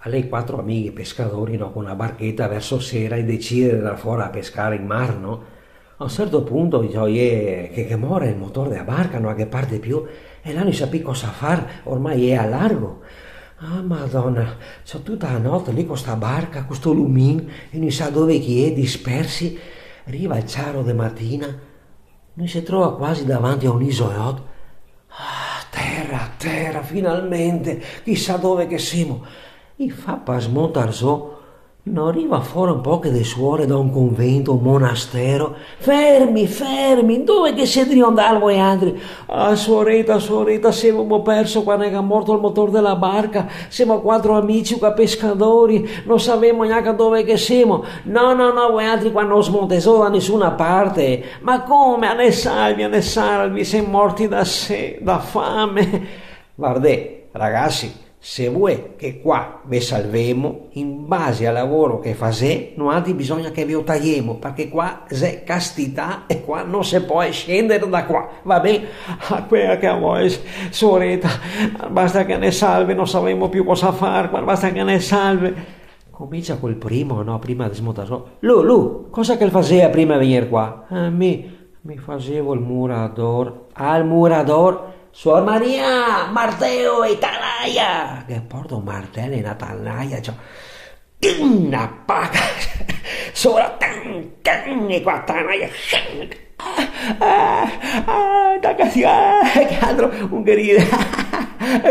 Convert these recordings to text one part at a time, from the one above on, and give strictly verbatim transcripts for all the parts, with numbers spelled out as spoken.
Lei quatro amighi pescadori, no, co na barcheta verso sera i decide de ndar fora a pescar in mar, no? A un certo punto, dixo, "Oiè, che, che more el motor de la barca, no la ghe parte più, e là no i sa pi cosa far, ormai xe a largo." "Ah, Madona, so tuta la note lì co sta barca, co sto lumin, e no i sa dove che i xe, dispersi." Riva el ciaro de matina, no i se trova quasi davanti a un isolot. "Ah, tera, tera, finalmente, chisà dove che semo." I fa par smontar zo, no riva fora un poche de suore da un convento, un monastero. "Fermi, fermi, dove che sé drio ndar voialtri?" "Ah, suoreta, suoreta, semo perso qua, ne ga morto el motor de la barca, semo quatro amici qua pescadori, no savemo gnanca dove che semo." "No, no, no, voialtri qua no smonte zo da nisuna parte." "Ma come? A ne salvi, a ne salvi, semo morti da se-, da fame." "Vardè, ragasi, se vué che qua ve salvemo, in base al lavoro che fasé, noaltri bisogna che ve lo taiemo, parché qua xe castità e qua no se pol scender da qua, va ben?" "Ah, quea che a vol, suoreta, basta che a ne salve, no savemo più cosa far qua, basta che a ne salve." Comincia col primo, no, prima de smontar zo. "Lu, lu, cosa che el fasea prima de vegnir qua?" "Eh, mi, mi fasevo el murador." "Al murador?" "Suor Maria, marteo e tanaia!" Ghe porta un martelo e na tanaia, ciò. Tin, na paca! Sora, tan, tan, e qua tanaia. "Ah, ah, ah, taca, sì, ah, che altro, un che ride."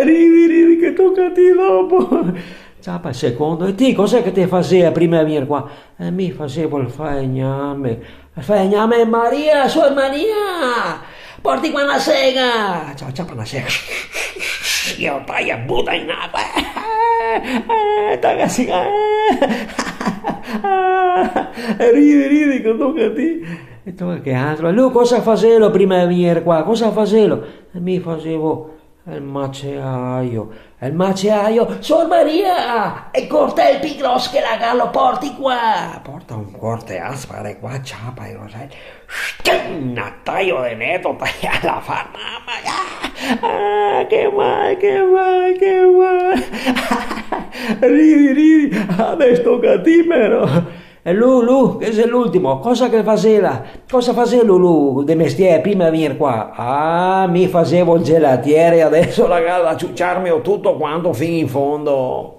"Ridi, ridi, che toca a ti dopo." Ciapa el secondo. "E ti, cos'è che te fasea prima de vegnir qua?" "Eh, mi fasevo el falegname." "El falegname, Maria, suor Maria! Porti qua na sega!" Ciò, ciapa na sega. Ghe la taia, buta in acua. "Eh, taca, sì, eh." "Ridi, ridi, che toca a ti." E toca che altro. "Lu, cosa faselo prima de vegnir qua? Cosa faselo?" "E mi fasevo el maceaio." "El maceaio? Suor Maria, el cortel pi gros che la ga lo porti qua." Porta un cortel aspare qua, ciapa, e lo sa, na taio de neto, taia la fa, mama, ah, ah, che mal, che mal, che mal. Ridi, ridi, adeso toca a ti, però. "E lu, lu, che xe l'ultimo, cosa che fasela? Cosa faselo lu de mestier prima de vegnir qua?" "Ah, mi fasevo el gelatier e adeso la ga da ciuciarmelo tuto quanto fin in fondo."